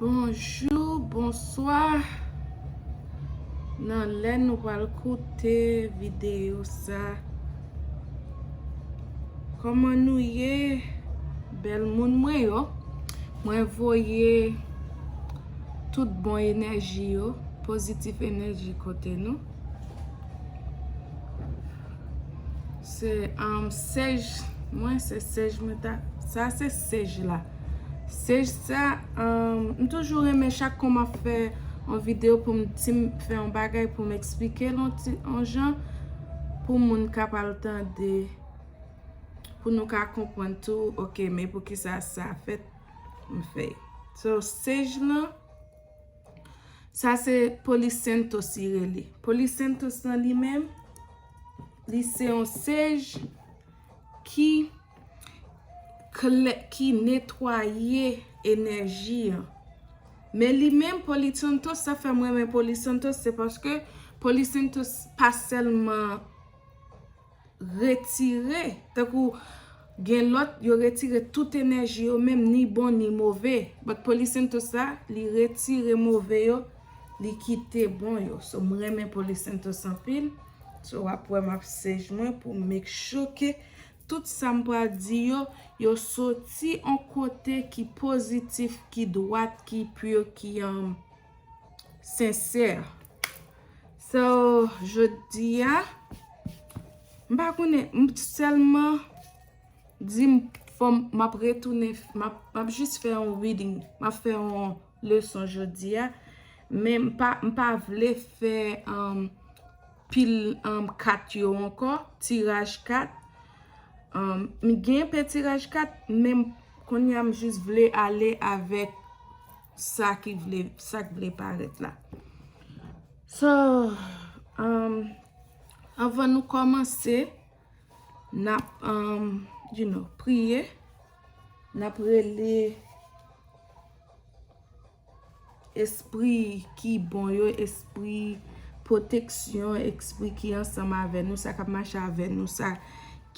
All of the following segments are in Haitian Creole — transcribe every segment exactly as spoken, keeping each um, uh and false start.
Bonjou, bonswa. Nan lè nou pral koute videyo sa. Kòman nou ye, bèl moun mwen yo? Mwen voye tout bon enèji yo, pozitif enèji kote nou. Se, um, sèj, mwen se sèj mwen ta, sa se sèj la. Sèj sa, um, m toujou renmen chak kon m ap fè yon videyo pou m di m fè yon bagay pou m eksplike l yon ti, yon jan pou moun ka pral tande, pou nou ka konprann tou, ok, men poukisa sa fèt, m fè. So, sèj lan, sa se Policentos li rele. Policentos lan li menm, li se yon sèj ki klè, ki netwaye enèji an. Men li menm, Policentos, sa fè m renmen Policentos, se paske Policentos pa sèlman retire, tankou gen lòt, yo retire tout enèji yo, menm ni bon ni move. But Policentos sa, li retire move yo, li kite bon yo. So, m renmen Policentos anpil. So, w ap wè m ap sèj mwen pou make sure ke tout sa m pral di yo, yo soti yon kote ki pozitif, ki dwat, ki pure, ki, um, sensè. So, jodi a, m pa konnen, m sèlman di m fò m, m ap retounen, m ap, m ap jis fè yon reading, m ap fè yon leson jodi a, men m pa, m pa vle fè, um, pil, um, kat yo ankò, tiraj kat. Um, m gen pe tiraj kat, men kounye a m jis vle ale avèk sa ki vle, sa k vle parèt la. So, um, anvan nou kòmanse, n ap, um, you know, priye, n ap rele espri ki bon yo, espri pwoteksyon, espri ki ansanm avè nou, sa k ap mache avè nou, sa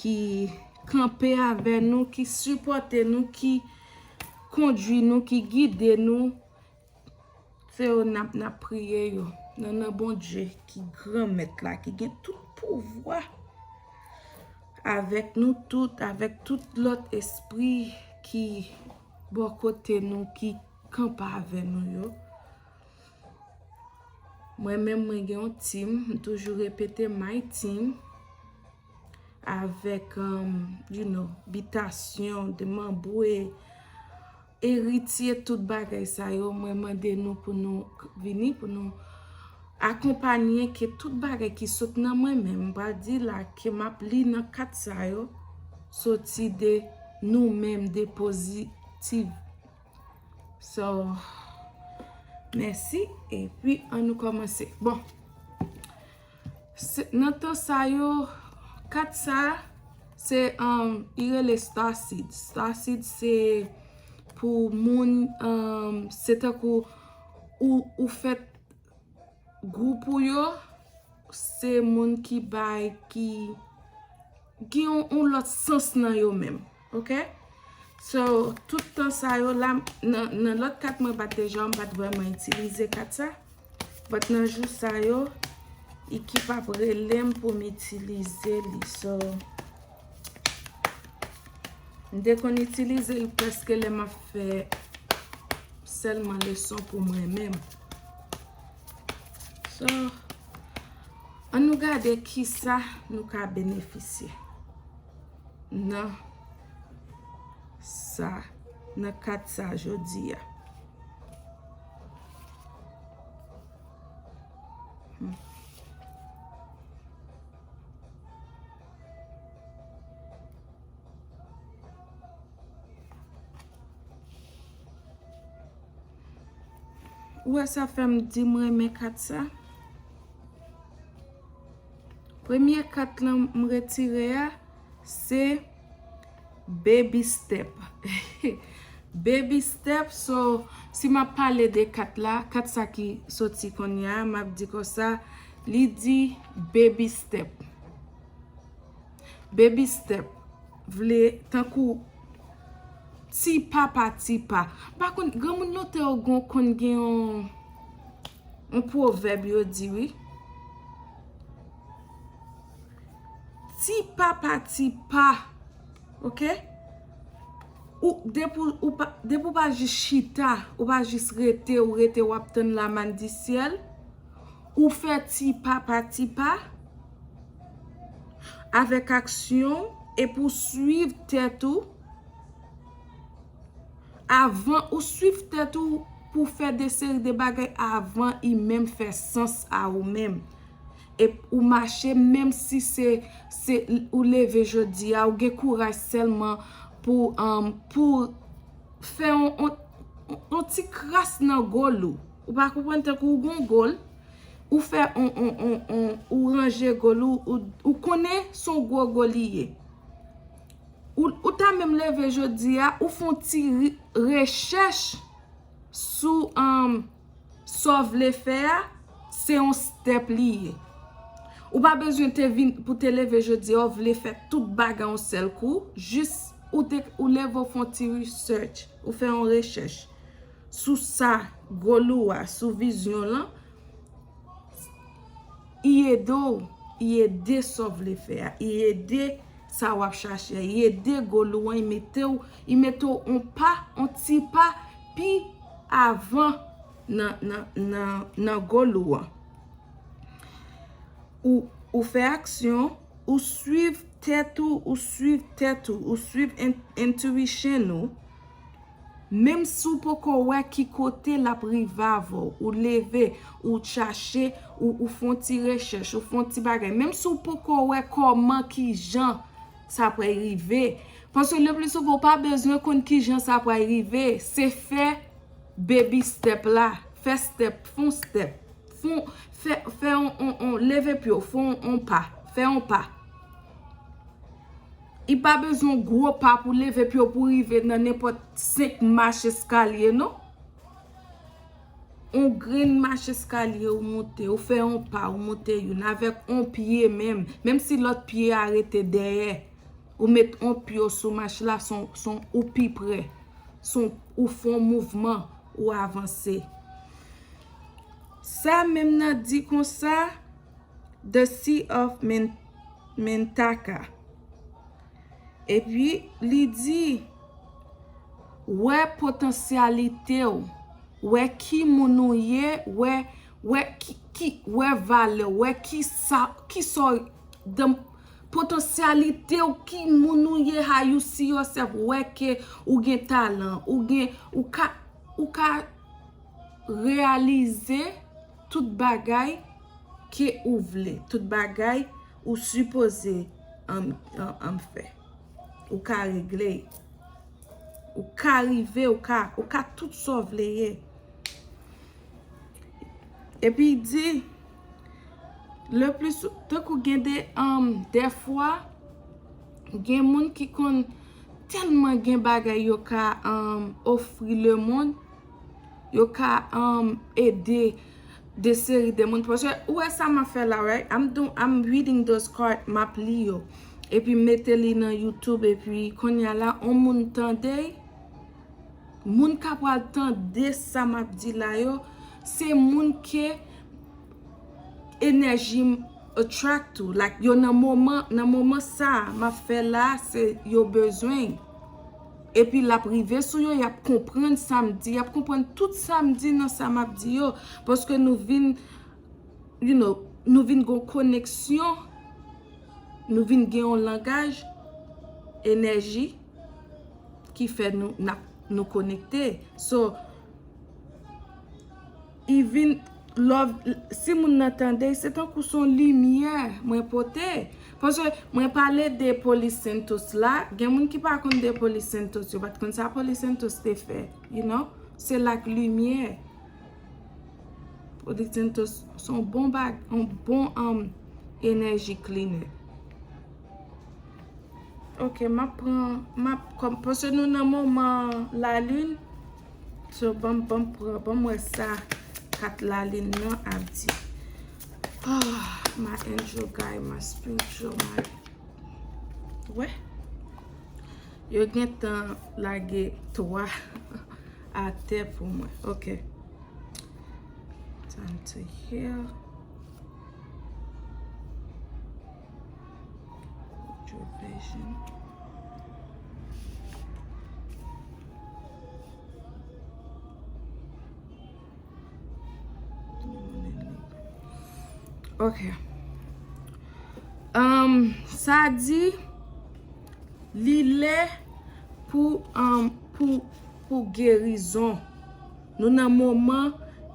ki kanpe avè nou, ki sipòte nou, ki kondui nou, ki gide nou. Se yo n ap, n ap priye yo nan non Bondye ki Granmèt la, ki gen tout pouvwa, avèk nou tout, avèk tout lòt espri ki bò kote nou, ki kanpe avè nou yo. Mwen menm, mwen gen yon team, m toujou repete, my team, avèk, um, you know, bitasyon, de manbwe, eritye, tout bagay sa yo, mwen mande nou pou nou k-, vini, pou nou akonpanye ke tout bagay ki sot nan mwen menm, m pral di la ke m ap li nan kat sa yo, soti de nou menm, de pozitif. So, mèsi, epi ann nou kòmanse. Bon, se, nan tan sa yo, kat sa, se, um, i rele Star Seed. Star Seed se pou moun, um, se tankou ou, ou fèt gwoup ou yo, se moun ki bay, ki gen yon, yon lòt sans nan yo menm, ok? So, tout tan sa yo la, nan, nan lòt kat mwen pa t deja, m pa t vrèman itilize kat sa. But nan jou sa yo, ekip ap rele m pou m itilize li. So, m te konn itilize l prèske lè m ap fè sèlman leson pou mwen menm. So, ann nou gade kisa nou ka benefisye nan sa, nan kat sa jodi a. Hmm. Ou wè sa fè m di m renmen kat sa? Premye kat lan m retire a, se Baby Step. Baby Step, so, si m ap pale de kat la, kat sa ki soti kounye a, m ap di konsa, li di Baby Step. Baby step vle tankou Ti pa pa ti pa. M pa konn, granmoun lontan yo gon konn gen yon, yon pwovèb yo di wi. Ti pa pa ti pa. Oke? Ou, depi w, ou pa, depi w pa jis chita, ou pa jis rete, ou rete, w ap tann lamann di syèl. Ou fè ti pa pa ti pa avèk aksyon epi w swiv tèt ou. Avan ou swiv tèt ou pou fè de seri de bagay avan i menm fè sans a ou menm. E ou mache menm si se, se ou leve jodi a, ou gen kouraj sèlman pou, um, pou fè on, on, on ti kras nan gòl ou. Ou pa konprann tankou ou gon gòl, ou fè on, on, on, on, ou ranje gòl ou, ou, ou konnen se on gwo gòl li ye. Ou, ou ta menm leve jodi a, ou fè on ti ri- rechèch sou, um, sa w vle fè a, se yon step li ye. Ou pa bezwen te vin pou te leve jodi a, ou vle fè tout bagay yon sèl kou, jis ou te, ou leve w fè yon ti research, ou fè yon rechèch sou sa, gòl ou a, sou vizyon lan, i ede w, i ede sa w vle fè a, i ede sa w ap chache a, i ede gòl ou an, i mete w, i mete w on pa, on ti pa pi avan nan, nan, nan, nan gòl ou an. Ou, ou fè aksyon, ou swiv tèt ou, ou swiv tèt ou, ou swiv in- intuition ou. Menm si w poko wè ki kote l ap rive avè w, ou leve, ou chache, ou, ou fè on ti rechèch, ou fè on ti bagay. Menm si w poko wè kòman, kijan sa pral rive. Paske le pli souvan, ou pa bezwen konn kijan sa pral rive. Se fè baby step la. Fè step, fè on step. Fè on, fè, fè on, on, on, leve pye w, fè on, on pa. Fè on pa. I pa bezwen gwo pa pou leve pye w pou rive nan nenpòt senk mach eskalye, non. On grenn mach eskalye ou monte, ou fè on pa, ou monte youn, avèk on pye menm. Menm si lòt pye a rete dèyè, ou met on pye w sou mach la, se on, se on ou pi pre. Se on ou fè on mouvman, ou avanse. Sa menm nan di konsa, The Sea of Men- Mintaka. Epi li di, wè potansyalite w, wè ki moun ou ye, wè, wè ki, ki, wè valè w, wè ki sa, ki sa w, the potansyalite w, ki moun ou ye, how you see yourself, wè ke ou gen talan, ou gen, ou ka, ou ka reyalize tout bagay ke ou vle, tout bagay ou sipoze, um, um, um, fè. Ou ka regle. Ou ka rive, ou ka, ou ka tout sa w vle ye. Epi di, le pli sou- tankou gen de, um, dèfwa, gen moun ki konn tèlman gen bagay yo ka, um, ofri lemonn, yo ka, um, ede de seri de moun. Paske, ou wè sa m ap fè la, right? I'm, do, I'm reading those cards, m ap li yo. Epi mete li nan YouTube, epi kounye a la, on moun tande, moun k ap pral tande sa m ap di la yo, se moun ke enèji m attract to. Like, yo nan moman, nan moman sa m ap fè la, se yo bezwen. Epi l ap rive sou yo, y ap konprann sa m di, y ap konprann tout sa m di nan sa m ap di yo. Paske nou vin, you know, nou vin gon koneksyon, nou vin gen yon langaj, enèji, ki fè nou, n ap, nou konekte. So, even love, si moun nan tande, se tankou se yon limyè mwen pote. Paske mwen pale de Polissentos la, gen moun ki pa konn de Polissentos, yo pa t konn sa Polissentos te fè, you know? Se lak limyè. Polissentos se yon bon bag, yon bon, um, enèji cleaner. Ok, m ap pran, m ap, kòm, paske nou nan moman lalin, so, ban m, ban m pran, ban m wè sa kat lalin nan ap di. Ah, my angel guide, my spiritual, my, wè. Yo gentan lage twa atè pou mwen. Ok. Time to heal. True vision. Ok. Um, sa di, li lè pou, um, pou, pou gerizon. Nou nan moman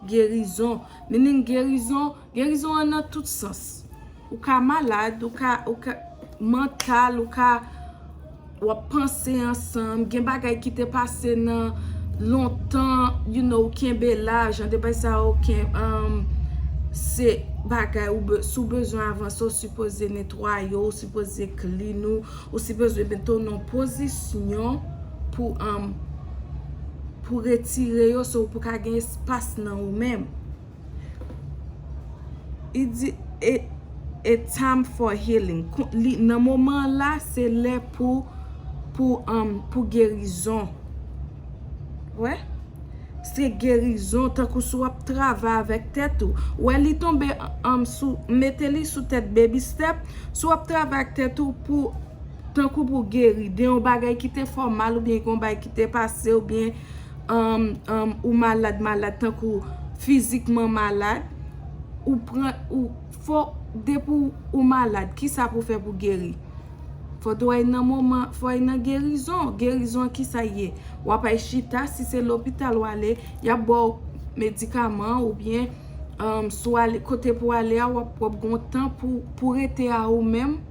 gerizon. Meaning gerizon, gerizon an nan tout sans. Ou ka malad, ou ka, ou ka mantal, ou ka w ap panse ansanm, gen bagay ki te pase nan lontan, you know, ou kenbe la, jan de bagay sa yo ken, um, se bagay ou be-, si w bezwen avanse, ou sipoze netwaye, ou sipoze clean ou, ou sipoze mete w nan pozisyon pou, um, pou retire yo, so pou ka gen espas nan ou menm. Li di, a, a time for healing. Kon-, li, nan moman la, se lè pou, pou, um, pou gerizon. Wè? Se gerizon, tankou si w ap travay avèk tèt ou. Wè, li tonbe, um, sou, mete li sou tèt baby step. Si w ap travay ak tèt ou pou, tankou pou geri de yon bagay ki te fè w mal, oubyen yon bagay ki te pase, oubyen, um, um, ou malad, malad, tankou fizikman malad, ou pran, ou, fò, depi w, ou malad, kisa pou fè pou geri? Fò w al nan moman, fò w al nan gerizon. Gerizon, kisa ye? W ap al chita, si se lopital w ale, y ap ba w medikaman, oubyen, um, si w ale, kote pou w ale a, w ap, w ap gen yon tan pou, pou rete a ou menm,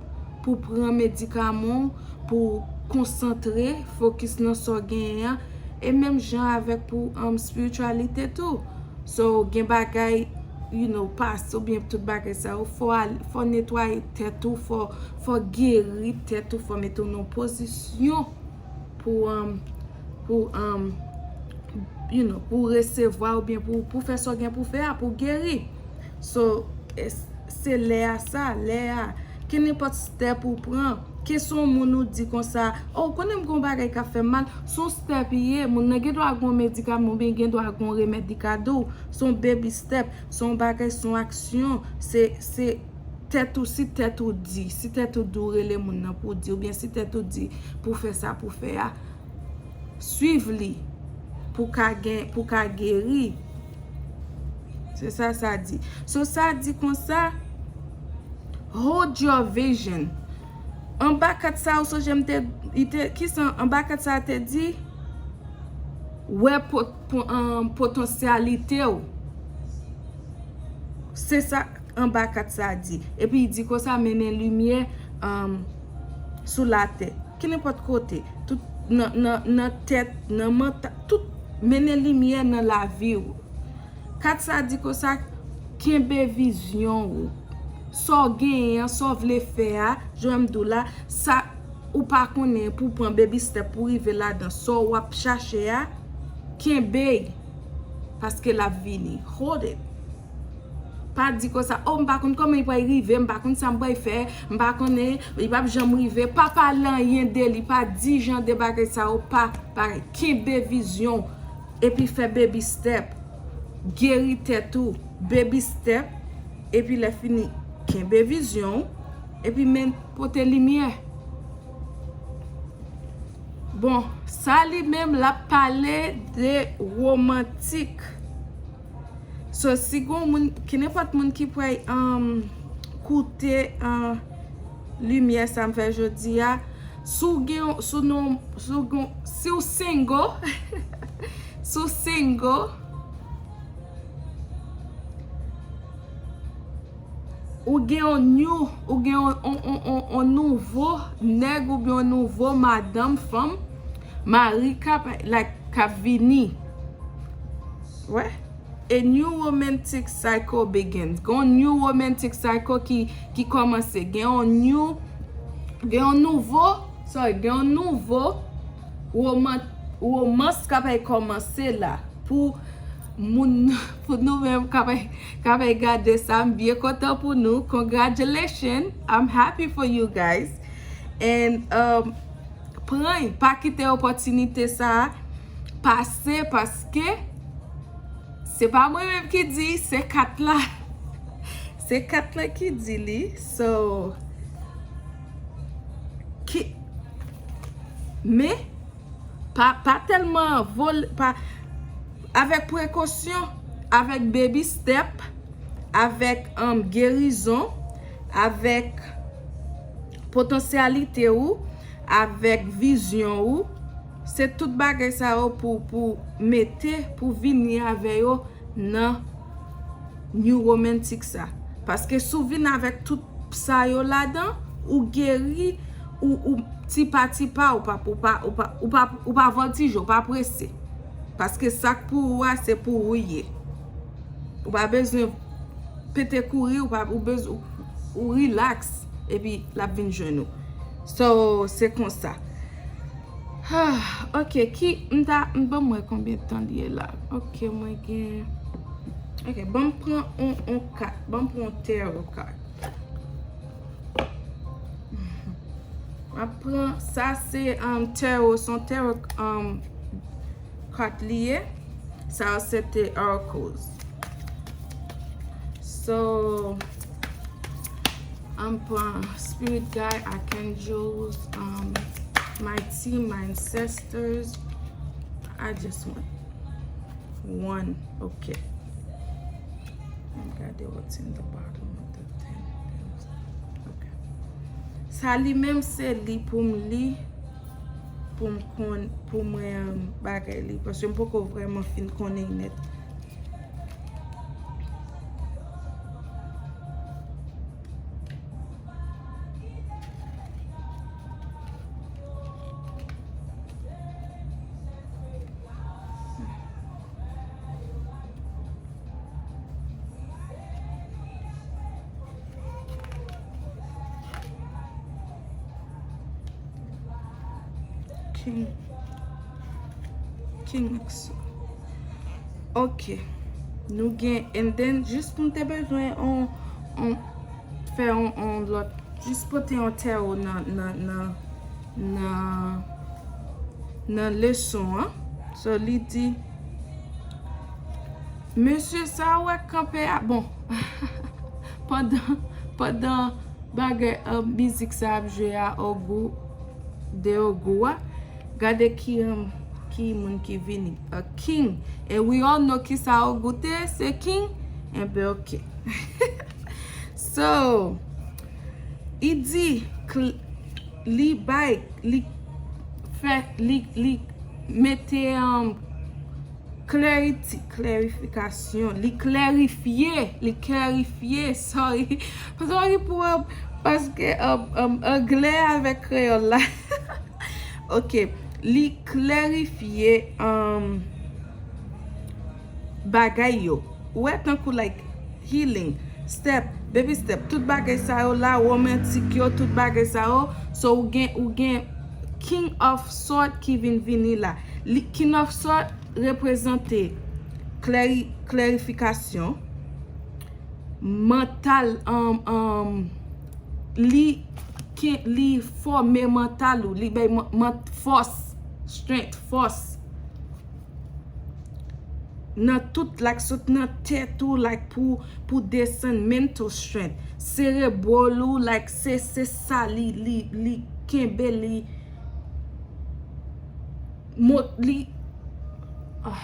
pou pran medikaman w, pou konsantre, fokis nan sa w genyen an, e menm jan avèk pou, um, espirityalite tou. So, gen bagay, you know, pase oubyen tout bagay sa yo, fò al, fò netwaye tèt ou, fò, fò geri tèt ou, fò mete w nan pozisyon pou, um, pou, um, you know, pou resevwa oubyen pou, pou fè sa w gen pou fè a, pou geri. So, es-, se lè a sa, lè a, kenenpòt step ou pran, ke se yon moun ou di konsa, "Oh, ou konnen m gen yon bagay k ap fè m mal," se yon step li ye, moun nan gen dwa gen yon medikaman oubyen gen dwa gen yon remèd li ka di w, se yon baby step, se yon bagay, se yon aksyon, se, se tèt ou, si tèt ou di, si tèt ou di w rele moun nan pou w di, oubyen si tèt ou di pou w fè sa pou w fè a, swiv li pou ka gen, pou ka geri. Se sa sa di. So sa di konsa, hold your vision. Anba kat sa, ou sonje m te, li te, kisa anba kat sa te di? Wè po-, po-, um, potansyalite w. Se sa anba kat sa di. Epi li di konsa, mennen limyè, um, sou latè. Kenenpòt kote. Tout nan, nan, nan tèt, nan manta-, tout, mennen limyè nan lavi w. Kat sa di konsa, kenbe vizyon ou. Sa w genyen an, sa w vle fè a, jan m di w la, sa ou pa konnen pou w pran baby step pou w rive ladan, sa w ap chache a, kenbe l, paske l ap vini. Hold it. Pa di konsa, "Oh, m pa konn kòman li pral rive, m pa konn sa m pral fè, m pa konnen, li p ap janm rive." Pa pale anyen de li, pa di jan de bagay sa yo, pa, pa, kenbe vizyon w, epi fè baby step. Geri tèt ou, baby step, epi lè fini, kenbe vizyon w, epi men pote limyè. Bon, sa li menm, l ap pale de womantik. So, si gon moun, kenenpòt moun ki pral, um, koute, uh, limyè sa m fè jodi a, si w gen, si w non, si w gon, si w single, si w single, ou gen yon new, ou gen yon, yon, yon, yon, yon nouvo nèg oubyen yon nouvo madanm, fanm, mari k ap, like, k ap vini. Wè? A new romantic cycle begins. Gen yon new romantic cycle ki, ki kòmanse. Gen yon new, gen yon nouvo, sorry, gen yon nouvo woman-, womans k ap kòmanse la. Pou moun, pou nou menm k ap, k ap gade sa, m byen kontan pou nou. Congratulations. I'm happy for you guys. And, um, pran l, pa kite opòtinite sa a pase, paske se pa mwen menm ki di, se kat la. Se kat la ki di li. So, ki, men, pa, pa tèlman vole, pa, avèk prekosyon, avèk baby step, avèk, um, gerizon, avèk potansyalite ou, avèk vizyon ou, se tout bagay sa yo pou, pou mete, pou vini avè yo nan New Romantic sa. Paske si w vin avèk tout sa yo ladan, ou geri, ou, ou tipa tipa, ou pa, ou pa, ou pa, ou pa, ou pa vòltije, ou pa prese. Paske sa k pou ou a, se pou ou ye. Ou pa bezwen pete kouri, ou pa, ou bezwen, ou, ou relax, epi l ap vin jwenn ou. So, se konsa. Ah, ok, ki, m ta, m ban m wè konbyen tan li ye la. Ok, mwen gen, ok, ban m pran on, on kat, ban m pran on tarot card. M ap pran, sa se, um, tarot, se on tarot, um, card li ye. Sa yo se te oracles. So, m pran spirit guide, archangels, um, my team, my ancestors. I just want one. Ok. Gade what's in the bottom of the tin. Ok. Sa li menm se li pou m li, pou m konn, pou mwen, um, bagay li, paske m poko vrèman fin konnen nèt. King. King. Ok. Nou gen, and then, jis pou m te bezwen on, on, fè on, on lòt, jis pote yon tarot nan, nan, nan, nan, nan leson an. So, li di, mesye sa w wè k kanpe a, bon, pandan, pandan bagay, um, mizik sa ap jwe a, ogou, de ogou a, gade ki, um, ki moun ki vini. A king. And we all know ki sa ogou te, se king. Enben, ok. So, li di, cl-, li bay, li fè, li, li mete, um, clarity, klarifikasyon, li klarifye, li klarifye, sorry. Paske, sorry pou, um, paske, um, um, anglè avèk kreyòl la. Ok, li klarifye, um, bagay yo. Ou wè, tankou, like, healing, step, baby step, tout bagay sa yo la, romantik yo, tout bagay sa yo. So, ou gen, ou gen King of Sword ki vin vini la. Li, King of Sword reprezante klari-, klarifikasyon, mantal, um, um, li, ki, li fòme mantal ou, li bay man-, man-, fòs, strength, fòs. Nan tout, like, sot nan tèt ou, like, pou, pou desann, mental strength. Serebral ou, like, se, se sa li, li, li kenbe, li, mo-, li, ah,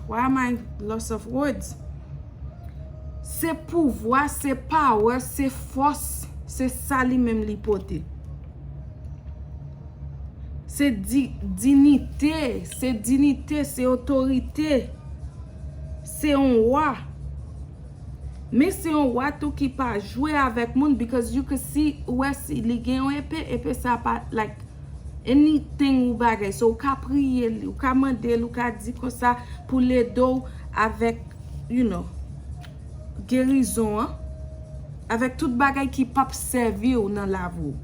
why am I loss of words? Se pouvwa, se power, se fòs, se sa li menm li pote. Se di-, dinite, se dinite, se otorite. Se yon wa. Men se yon wa tou ki pa jwe avèk moun, because you can see, ou wè si li gen yon epe, epe sa pa, like, anything ou bagay. So, ou ka priye li, ou ka mande li, ou ka di konsa pou l ede w avèk, you know, gerizon an, avèk tout bagay ki p ap sèvi w nan lavi w.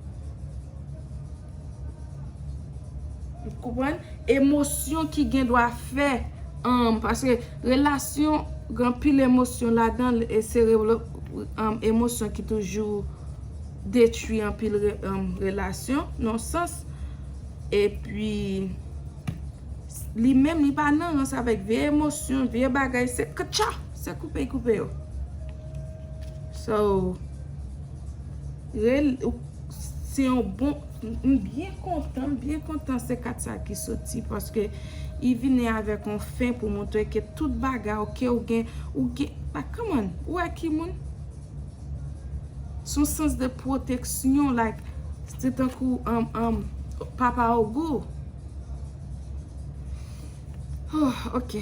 Ou konprann? Emosyon ki gen dwa fè, um, paske relasyon, gen anpil emosyon ladan l, e se re-, um, emosyon ki toujou detwi anpil re-, um, relasyon, nan sans, Epi li menm li pa nan rans avèk vye emosyon, vye bagay, se katcha, se koupe koupe yo. So se yon bon, m byen kontan, m byen kontan se kat sa ki soti paske li vini avèk yon fen pou montre ke tout bagay, oke, ou gen, ou gen, like, come on, ou wè ki moun? Se yon sans de pwoteksyon, like, se tankou um, um, papa ogou. Oh, ok.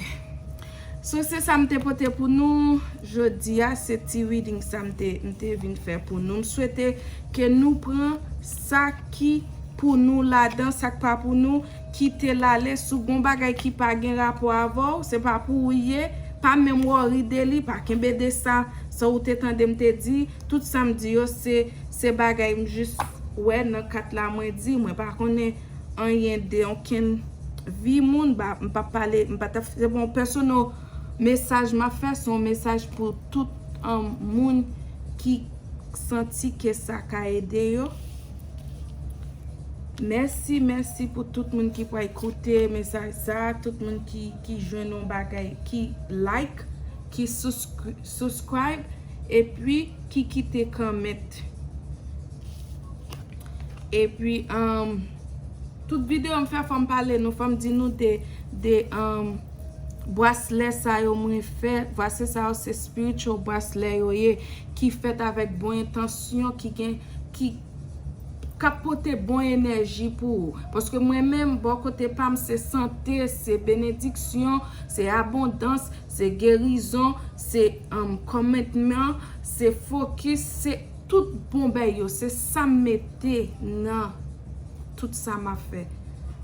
So se sa m te pote pou nou jodi a, se ti reading sa m te, m te vin fè pou nou. M swete ke nou pran sa ki pou nou ladan, sa k pa pou nou, kite l ale. Si w gen yon bagay ki pa gen rapò avè w, se pa pou ou l ye, pa menm worry de li, pa kenbe de sa. Sa ou te tande m te di, tout sa m di yo, se, se bagay m jis wè nan kat la mwen di, mwen pa konnen anyen de okenn vi moun, ba, m p ap pale, m pa t ap, se pa yon personal mesaj m ap fè, se yon mesaj pou tout um, moun ki santi ke sa ka ede yo. Mèsi, mèsi pou tout moun ki pral koute mesaj sa, tout moun ki, ki jwenn yon bagay, ki like, ki subscri- subscribe, epi ki kite comment. Epi um, tout videyo m fè, fò m pale nou, fò m di nou de, de um, braslè sa yo mwen fè. Braslè sa yo se spiritual braslè yo ye, ki fèt avèk bon entansyon, ki gen, ki k ap pote bon enèji pou ou. Paske mwen menm, bò kote pa m, se sante, se benediksyon, se abondans, se gerizon, se um, commitment, se focus, se tout bon bay yo. Se sa m mete nan tout sa m ap fè.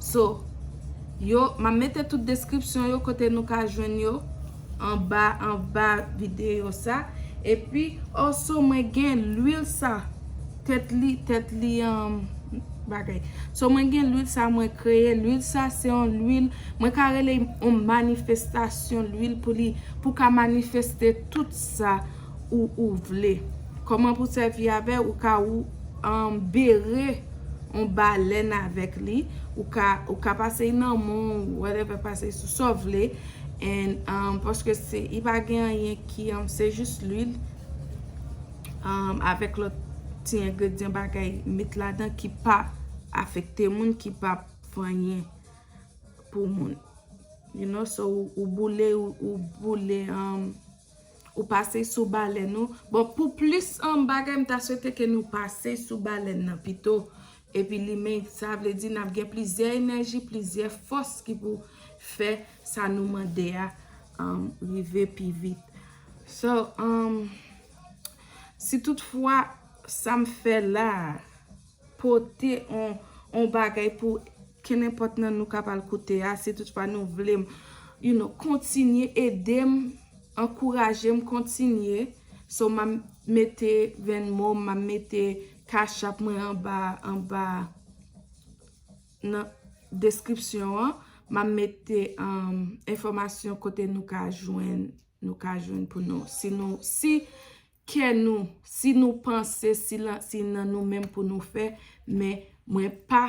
So, yo, m ap mete tout deskripsyon yo kote nou ka jwenn yo anba, anba videyo sa. Epi, also, mwen gen lwil sa. Tèt li, tèt li, um, bagay. So, mwen gen lwil sa, mwen kreye. Lwil sa, se yon lwil, mwen ka rele yon manifestasyon lwil pou li, pou ka manifeste tout sa ou, ou vle. Kòman pou sèvi avè, ou ka ou, um, bere yon balèn avèk li, ou ka, ou ka pase nan men w, whatever, pase sou sa w vle. And um, paske se, li pa gen anyen ki, um, se jis lwil um, avèk lòt ti engredyan bagay met ladan ki pa afekte moun, ki pa fè anyen pou moun. You know, so ou, ou boule, ou, ou boule, um, ou pase sou balèn ou. Bon, pou plis um, bagay, m ta swete ke nou pase sou balèn nan pito. Epi limen, sa vle di n ap gen plizyè enèji, plizyè fòs ki pou fè sa nou mande a um, rive pi vit. So, um, si toutfwa sa m fè la a, pote on, on bagay pou kenenpòt nan nou k ap al koute a, si toutfwa nou vle m, you know, kontinye ede m, ankouraje m kontinye. So, m ap mete Venmo, m ap mete Cash App mwen anba, anba nan deskripsyon an. M ap mete um, enfòmasyon kote nou ka jwenn, nou ka jwenn pou nou. Si nou, si kè nou, si nou panse, si, la, si nan nou menm pou nou fè, men mwen pa,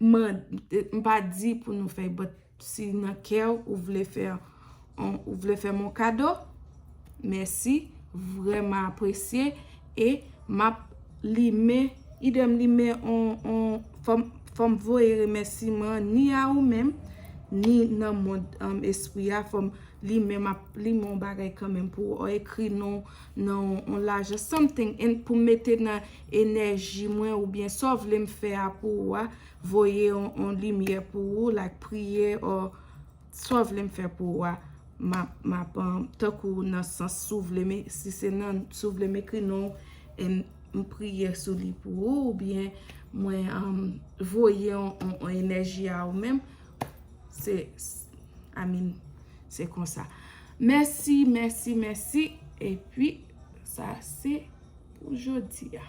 man, m pa di pou nou fè, but si nan kè w, ou vle fè on, ou vle fè m on kado, mèsi, vrèman apresye, e m ap limen, idèm limen on, on, fò m, fò m voye remèsiman ni a ou menm, ni nan mond um, espri a, fò m limen, m ap limen on bagay kanmenm pou ou, ekri non, nan on lajan, something, pou mete nan enèji mwen oubyen sa w vle m fè a pou ou a, voye on, on limyè pou ou, like priye, or sa w vle m fè pou ou a, m ap, m ap, um, tankou nan sans, si w vle m, si se nan, si w vle m ekri non w, m priye sou li pou ou, oubyen mwen um, voye on, on, on enèji a ou menm. Se, I mean, se konsa. Mèsi, mèsi, mèsi. Epi, sa se pou jodi a.